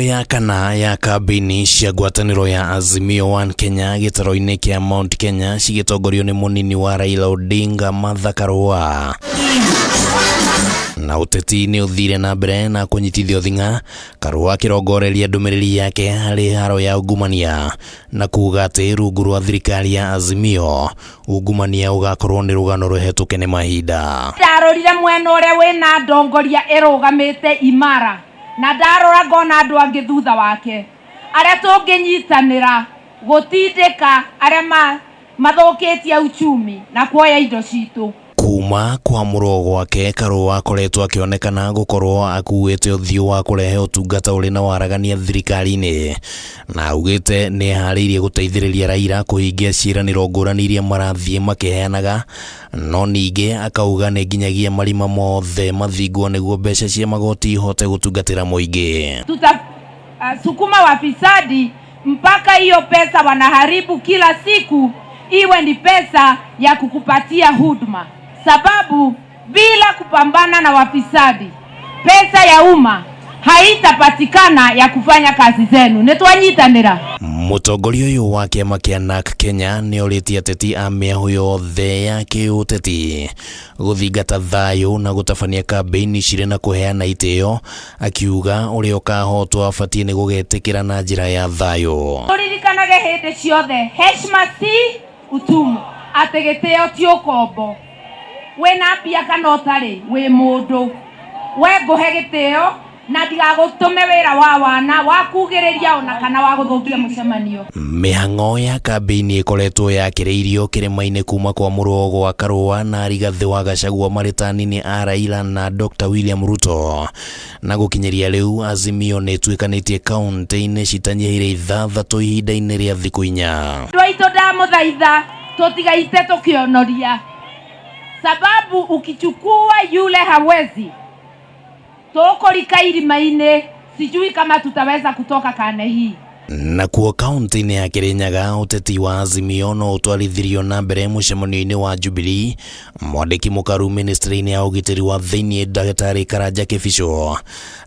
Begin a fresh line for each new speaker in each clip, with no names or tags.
ya kana ya kambĩini cia ngwatanĩro ya Azimio One Kenya gĩtaro-inĩ kĩa Mount Kenya cigĩtongorio nĩ mũnini wa Raila Odinga Martha Karua. Na ũteti nĩ ũthire na mbere na kũnyitithio thing'a, Karua akĩrongoreria ndũmĩrĩri yake harĩ haro ya ungumania na kuga atĩ rungu rwa thirikari ya Azimio ungumania ũgakorwo nĩ rũgano rũhetũke nĩ mahinda.
Ndarorire mwena ũrĩa wĩna ndongoria ĩrũgamĩte imara na ndarora ngona andũ angĩ thutha wake arĩa tũngĩnyitanĩra gũtindĩka arĩa mathũkĩtie uchumi na kuoya indo citũ.
Kuma kwamũrwo gwake, Karua akoretwo akĩonekana gũkorwo akuĩte ũthiũ wa kũrehe ũtungata ũrĩ na waragania thirikari-inĩ, na augĩte nĩ eharĩirie gũteithĩrĩria Raila kũhingia ciĩranĩro ngũrani iria marathiĩ makĩheanaga, no ningĩ akauga nĩ nginyagia marima mothe mathingwo nĩguo mbeca cia magoti ihote gũtungatĩra mũingĩ.
Tuta sukuma wafisadi mpaka hiyo pesa wanaharibu kila siku iwe ni pesa ya kukupatia huduma, sababu bila kupambana na wafisadi pesa ya umma haitapatikana ya kufanya kazi zenu. Nitwanyitanira.
Mũtongoria ũyũ wa kĩama kĩa NARC Kenya nĩ orĩtie ateti a mĩahũ yothe ya kĩũteti gũthingata thayũ na gũtabania kambĩini cirĩ na kũheana itĩo, akiuga ũrĩa ũkahotwo abatiĩ nĩ gũgetĩkĩra na njĩra ya thayũ.
Tũririkanage hĩndĩ ciothe heshima si utumwa, atĩ gĩtĩo ti ũkombo. Wĩna mbia kana ũtarĩ, wĩ mũndũ. We ngũhe gĩtĩo na ndigagũtũme wĩra wa wana wa kugĩrĩria ona kana wa gũthũkia mũcemanio.
Mĩhang'o ya kambĩini ĩkoretwo yakĩrĩirio kĩrĩma-inĩ kuma kwamũrwo gwa Karua na Rigathĩ wa Gachagua marĩ ta anini a Raila na Dr William Ruto, na gũkinyĩria rĩu Azimio nĩ ĩtuĩkanĩtie kaunti-inĩ citanyihĩire 6 ihinda-inĩ rĩa thikũ 4.
Andũ aitũ ndamũthaitha tũtigaite tũkĩonoria, sababu ukichukua yule hawezi tũkũrika irima-inĩ, sijui kama tutaweza kutoka kane hii.
Nakuo kaunti-inĩ ya Kirinyaga ũteti wa Azimio no ũtwarithirio na mbere mũcemanio-inĩ wa Jubilee. Mwandĩki mũkaru ministry-inĩ ya ũgitĩri wa thĩinĩ Ndagĩtarĩ Karanja Kĩbico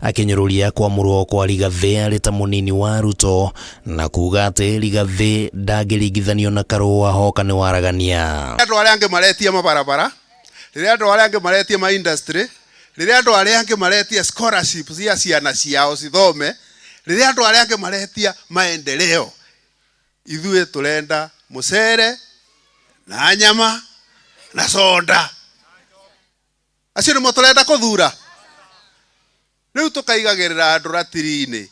akĩnyũrũria kwamũrwo kwa Rigathĩ arĩ ta mũnini wa Ruto na kuga atĩ Rigathĩ ndangĩringithanio na Karua hoka nĩ waragania.
Andũ arĩa angĩ maretia mabarabara, rĩrĩa andũ arĩa angĩ maretia ma industry, rĩrĩa andũ arĩa angĩ maretia scholarship cia ciana ciao cithome, rĩrĩa andũ arĩa angĩ maretia maendeleo, ithuĩ tũrenda mũcere na nyama na soda. Acio nĩmo tũrenda kũthura. Rĩu tũkaigagĩrĩra andũ ratiri-inĩ,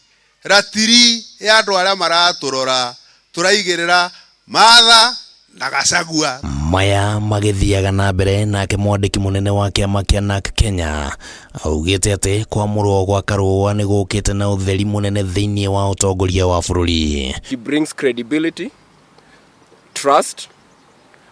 ratiri ya andũ arĩa maratũrora, tũraigĩrĩra Martha na Gachagua.
Maya magĩthiaga na mbere nake mwandĩki mũnene wa kĩama kĩa NARC Kenya augĩte atĩ kwamũrwo gwa Karua nĩ gũkĩte na ũtheri mũnene thĩinĩ wa ũtongoria wa bũrũri.
He brings credibility, trust,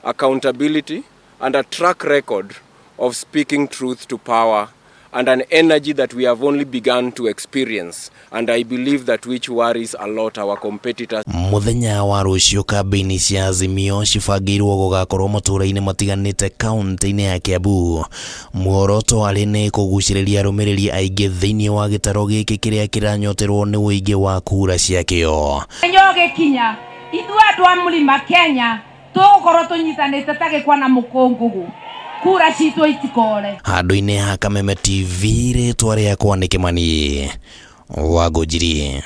accountability and a track record of speaking truth to power and an energy that we have only begun to experience, and I believe that which worries a lot our competitors.
Mũthenya wa rũciũ kambĩini cia Azimio cibangĩirwo gũgakorwo matũũra-inĩ matiganĩte kaunti-inĩ ya Kiambu. Muoroto arĩ nĩ kũgucĩrĩria arũmĩrĩri aingĩ thĩinĩ wa gĩtaro gĩkĩ kĩrĩa kĩranyoterwo nĩ ũingĩ wa kura ciakĩo.
Mũthenya ũgĩkinya ithuĩ andũ a Mlima Kenya tũgũkorwo tũnyitanĩte ta gĩkwa na mũkũngũgũ, kura citũ itikore.
Handũ-inĩ ha Kameme TV, rĩtwa rĩakwa nĩ Kĩmani wa Ngũnjiri.